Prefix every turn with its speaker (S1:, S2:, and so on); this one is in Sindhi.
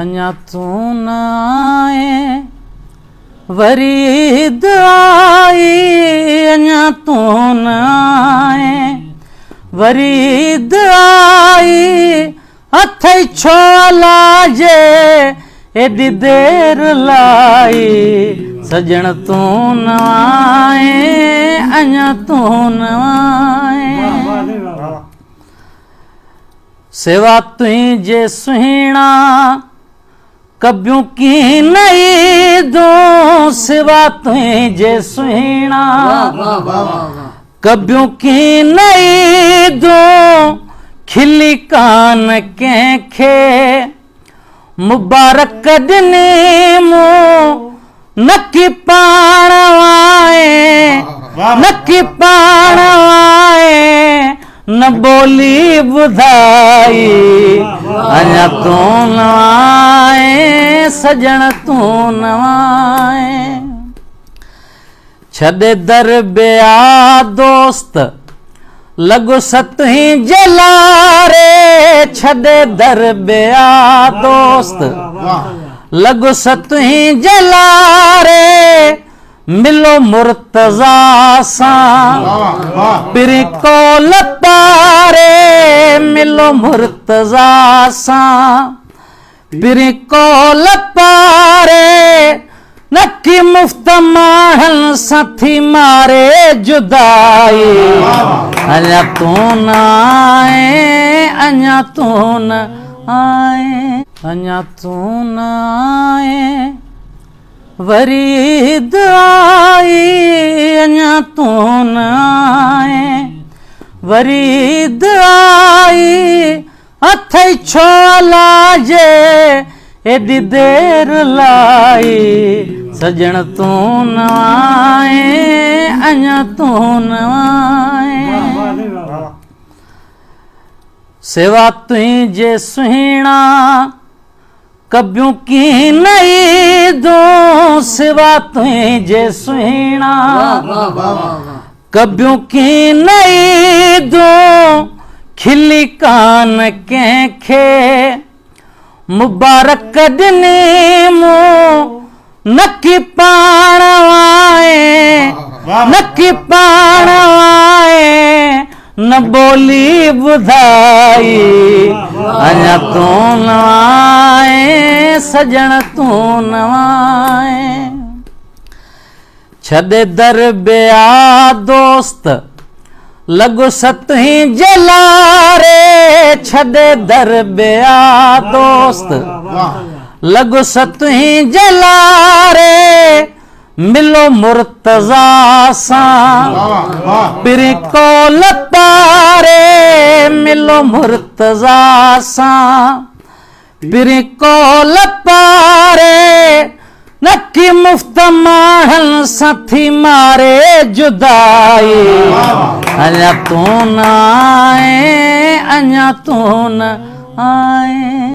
S1: اڃا تون نه آئين وري عيد آئي اڃا تون نه آئين وري عيد آئي اٿئي ڇو الاجي ايڏي دير لائي سڄڻ تون نه آئين اڃا تون نه آئين. سوا تنهنجي سهڻا ڪبيون ڪين عيدون سوا تنهنجي سهڻا ڪبيون ڪين عيدون کلي ڪان ڪنهن کي مبارڪ ڏني مون نڪي پاڻ وائين نڪي پاڻ وائين نه ٻولي ٻڌائي اڃا تون نه آئين سڄڻ تون نه آئين ڇڏي در ٻيا دوست لڳو ستهين جي لاري ڇڏي در ٻيا دوست لڳو ستهين جي لاري ملو مرتضيٰ سان پرين قول پاري ملو مرتضيٰ سان پرين قول پاري نڪي مفت ماڻهن سان ٿي ماري جدائي اڃا تون نه آئين اڃا تون نه آئين اڃا تون نه آئين وري عيد آئي اڃا تون نه آئين وري عيد آئي اٿئي ڇو الاجي ايڏي دير لائي سڄڻ تون نه آئين اڃا تون نه آئين. سوا تنهنجي سهڻا ڪبيون ڪين عيدون سوا تنهنجي سهڻا ڪبيون ڪين عيدون کلي ڪان ڪنهن کي مبارڪ ڏني مون نڪي پاڻ وائين نڪي پاڻ وائين نه ٻولي ٻڌائي اڃا تون نه آئين سڄڻ تون نه آئين. ڇڏي در ٻيا دوست لڳو ستهين جي لاري ڇڏي در ٻيا دوست لڳو ستهين جي لاري ملو مرتضيٰ سان پرين قول پاري ملو مرتضيٰ سان پرين قول پاري نڪي مفت ماڻهن سان ٿي ماري جدائي اڃا تون نه آئين اڃا تون نه آئين.